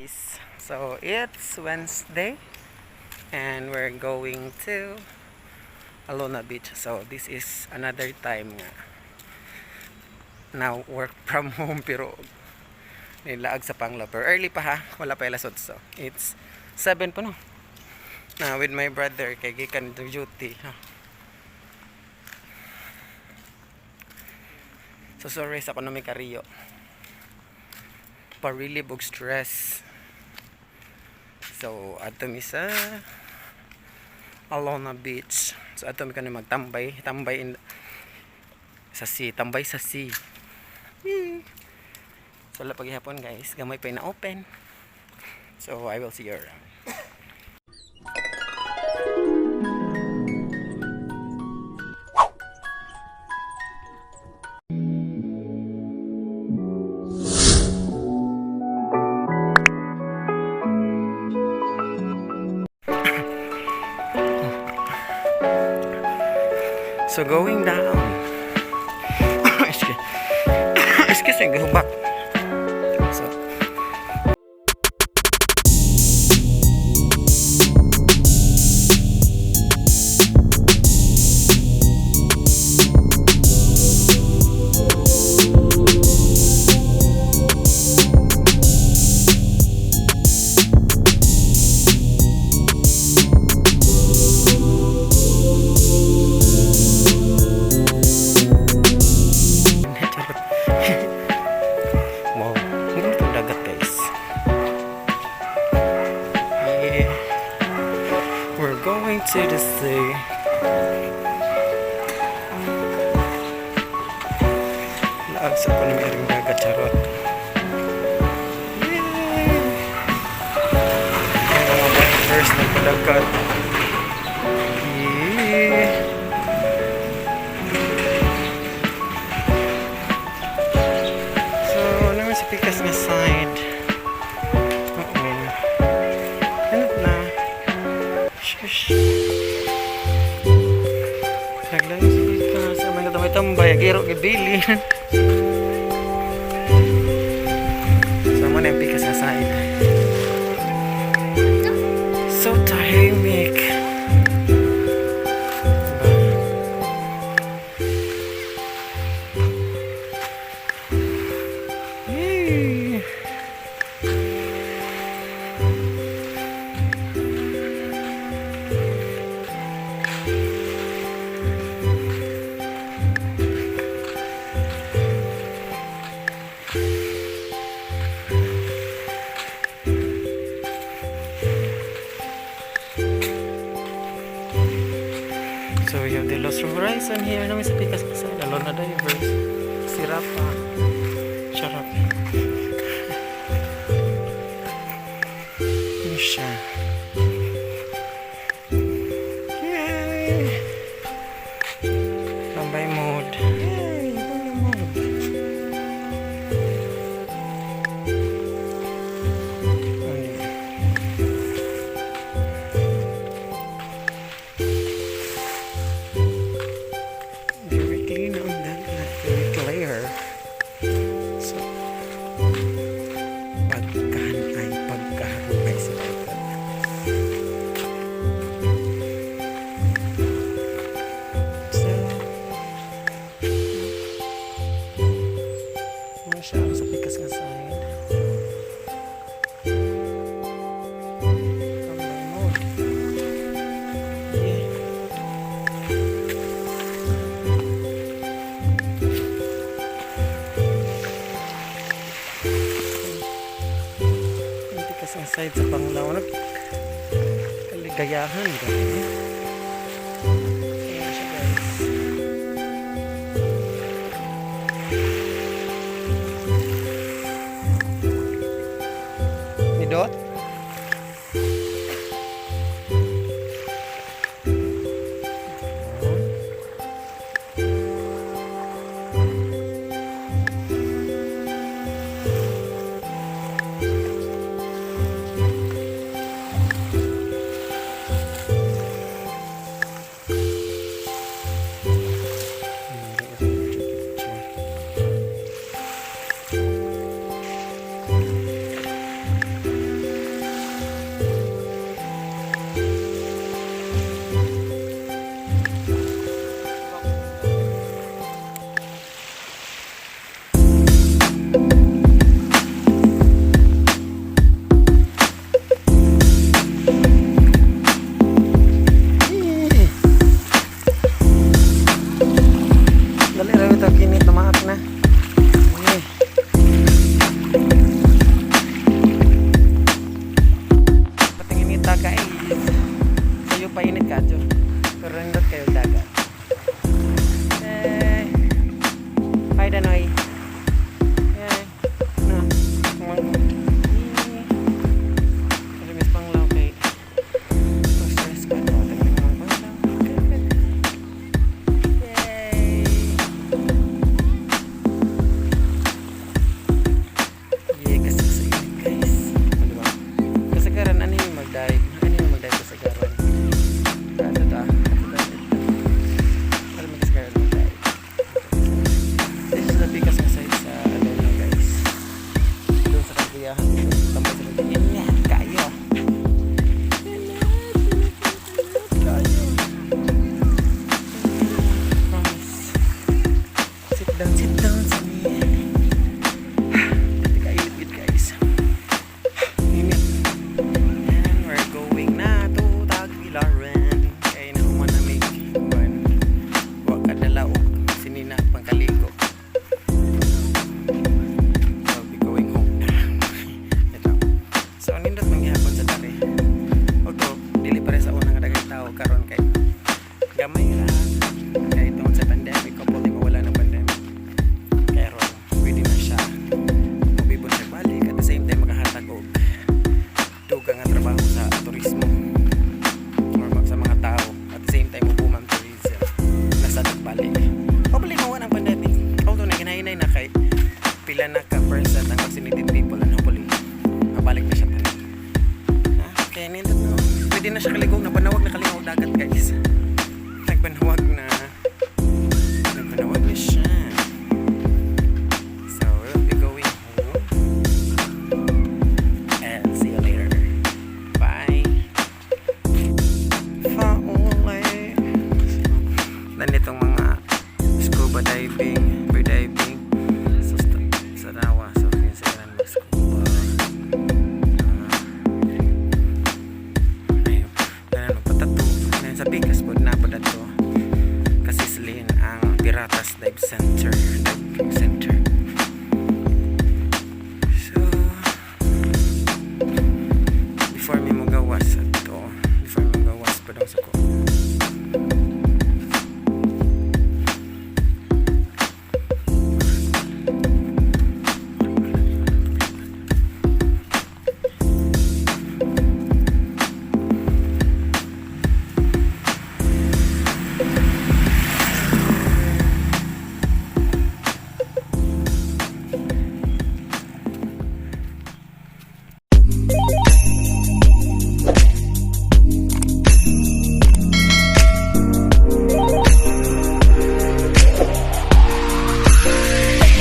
Guys. So it's Wednesday and we're going to Alona Beach. So this is another time nga now work from home pero nilaag sa Panglao. Pero early pa ha, wala pa alas 8. It's 7 pa, no. Na with my brother kay gikan to duty. Ha. So sorry sa kuno may kariyo. Pa-relieve og stress. So adto mi sa Alona Beach. So adto mi kani magtambay, tambay sa sea, tambay sa sea. Yee. So wala pa gihapon, guys, gamay pa na open. So I will see you around. So going down. Excuse, excuse me, gahubak. So charot. Wow, ang ganda itong dagat, guys. Yeah. We're going to the sea. Laag sa panamiring dagat, charot. Yay! Ang mga bikers nagpadagat. Yeah. So, naman sa pikas nga side. Oo. Ano na? Shush. Naglayo sa pikas. Ang mga tambay-tambay. Agiro, gibili. So, mo na yung pikas nga side. So tahimik. Diba? Yay! So we have the Lost Horizon here. Naman sa pikas sa Alona Divers. Sirapa. Charot. Ano siya? Yay! Tambay mode. Yay! Tambay mode. Ano yun? Very clean ang dagat. Very clear. So, pagkahanay, pagkaharumay sa dagat. So, ano siya sa pikas nga side. Tambay mode. Yeah. Ang pikas nga side sa Panglao. Nag kaligayahan guys. Ayan siya, guys. Nindot? Tambay sa dagat. Init kaayo. Init, init, init kaayo. Promise. Sit down sa me. Hindi kainit gid, guys. Init. And we're going na to Tagbilaran. Kay na human na make kuan. Wa kadala og sinina pangkaligo. I'll be going home na. Ito. So nindot man gihapon sa dali. Although dili pare sa unang daghang tao karon kay gamay ra. Kay tungod sa pandemic, hopefully mawala ng pandemic. Pero pwede na siya mobibot siya balik, at the same time makahatag og dugang nga trabaho sa turismo or sa mga tao, at the same time muboom ang tourism nasa balik. Hopefully mawala ang pandemic. Although naghinay na kay pila na ka percent ang vaccinated people and hopefully mabalik na siya tanan. Ah, kaya nindot, no? Pwede na siya kaligong, nabanawag na kalingaw dagat, guys. Nagbanawag na. Nagbanawag na siya. So we'll be going home. And see you later. Bye. Faule. Nanditong mga scuba diving, free diving. So, sa Rawa. So, yun sila mag-scuba. Ah. Ayun. Ganun magpatato. Ayun, sa Pikas po na po dato. Kasi silin ang Piratas Dive Center. Diving Center. So, before mi mogawas ato, before mi mogawas pa daw sa ko.